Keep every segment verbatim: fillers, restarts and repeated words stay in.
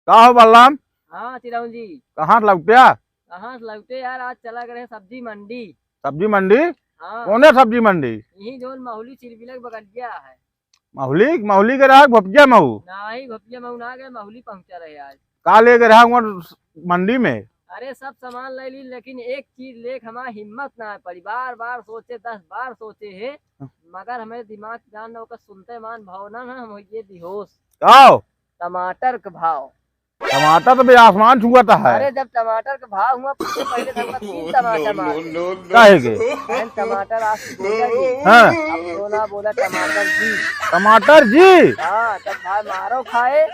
का हो बलराम? हाँ चिरौंजी। कहाँ से लौट्या? कहाँ से लौटे यार, आज चला गए रहे सब्जी मंडी। सब्जी मंडी? हाँ। कौने सब्जी मंडी? यही जौन महुली चिलबिलक बगलिया है। महुली, महुली गए रहा भोपकिया मऊ? नहीं, भोपकिया मऊ ना गए, महुली पहुँचा रहे आज। का ले गए रहा हुआ मंडी में? अरे सब सामान ले ली, लेकिन एक चीज लेके हमार हिम्मत ना पड़ी। बार बार सोचे, दस बार सोचे है, हाँ। मगर हमें दिमाग जान न ओकर सुनते मान भाव ना, ना हम होइए बेहोश। का हो? टमाटर के भाव। टमाटर तो भाई आसमान छुअत है। अरे जब टमाटर के भाव हुआ, सबसे पहले तो हमका तीन तमाचा मार दे। काहे के? बहन टमाटर आज बोला जी। हाँ। अब तो ना बोला टमाटर जी। टमाटर जी? हाँ, तब भाई मारो खाए,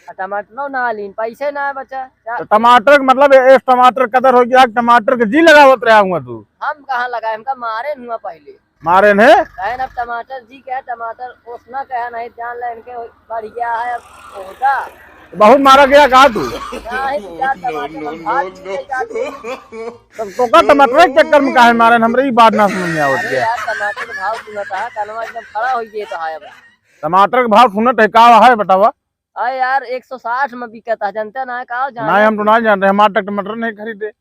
आ टमाटरो ना लीन, पैसे ना बचा। क्या? तो टमाटर के मतलब ए, ए, टमाटर कदर हो गया, टमाटर के जी लगावत रहा हुआ तू। हम कहाँ लगाए, हमका मारे न हुआ पहले। मारे ने? कहे ना टमाटर जी कहे, टमाटर ओसना कहे नहीं, जान ले इनके बढ़िया है अब ओहदा। बहुत मारा गया का तू? नहीं, दो चार टमाटर हम भाग गए का तू? तो तोका टमाटर के चक्कर में काहे मारे, हमरे ई बात ना समझ में आवत अरे गया। यार, टमाटर के भाव सुनत है, कनवा एकदम खड़ा हो गया तो है अब। टमाटर के भाव सुनत है, का है बतावा? अरे यार, एक सौ साठ में बिकत है, जानते ना है का, जाने नहीं, हम तो ना जानते, हमार तक टमाटर नहीं खरीदे।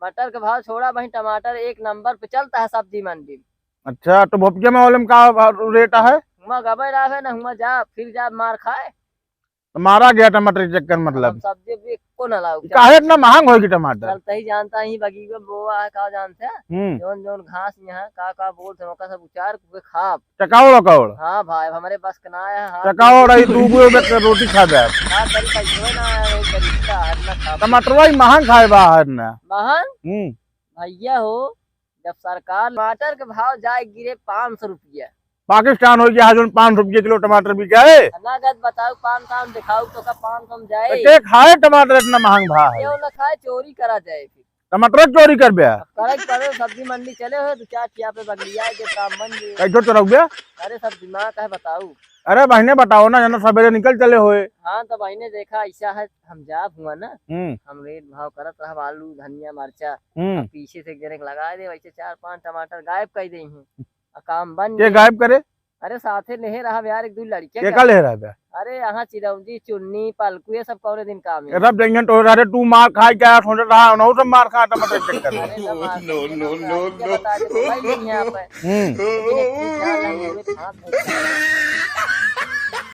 मटर के भाव छोड़ा भाई, टमाटर एक नंबर पे चलता है सब्जी मंडी में। अच्छा, तो भोपकिया में वाले में का भाव रेट है? हुआ गबे रहे ना, हुआ जा, फिर जा मार खाए। तो मारा गया टमाटर के चक्कर मतलब। अब सब्जी भी एको ना लाओ। काहे इतना महंग होगी टमाटर? चलते ही जानता ही बगीचा में बोआ है, का जानते हैं? हम्म। जौन जौन घास यहाँ का का बोलते हैं, ओका सब उचार के खाब। चकावड़ उकावड़। हाँ भाई, अब हमरे बस के ना आया, हाँ। चकावड़ आई, दू गो बेच के रोटी खा जाए। का करी, पैसवे ना आया, वही गरीब का है, ना खा। टमाटरवा ही महंग खाए बा है ना। महंग? हम्म। भैया हो, जब सरकार टमाटर के भाव जाए गिरे पाँच सौ रुपया। पाकिस्तान हो गया है, जौन पाँच सौ रुपया किलो टमाटर बिकाए। नगद बताओ, पाँच सौ में दिखाओ तो का पाँच सौ में जाए? तो के खाए टमाटर इतना महंग भाव है? क्यों ना खाए, चोरी करा जाए फिर। टमाटर चोरी कर बे? अब करे के पड़े, सब्जी मंडी चले हो, दो चार ठिया पे बगलिया के काम बन गए। कैसे चोरौबे? अरे सब दिमाग है, बताऊ। अरे बहिने बताओ ना, जना सवेरे निकल चले होए। हाँ तो बहिने देखा, ऐसा है, हम जाब हुआ ना, हम्म। हम रेट भाव करत रहब, आलू, धनिया, मरचा, हम्म। अब पीछे से एक जने के लगा दे, वैसे चार पाँच टमाटर गायब कर दे हैं, आ काम बन के गए। गायब करे? अरे साथे लेहे रहब यार, एक दू लड़के के का लेहे रहबे? अरे यहाँ चिरौंजी, चुन्नी, पलकू, ये सब कौने दिन काम है? रब जइहन तो रहे, तू मार खाए क्या सोचत रहा, उनहु सब मार खा टमाटर के चक्कर में। अरे सब मार खा, ये सब गाली के बता दे, भाई नहीं है आप। हम्म। लेकिन एक चीज जान लेंगे, ये हाथ धोता है।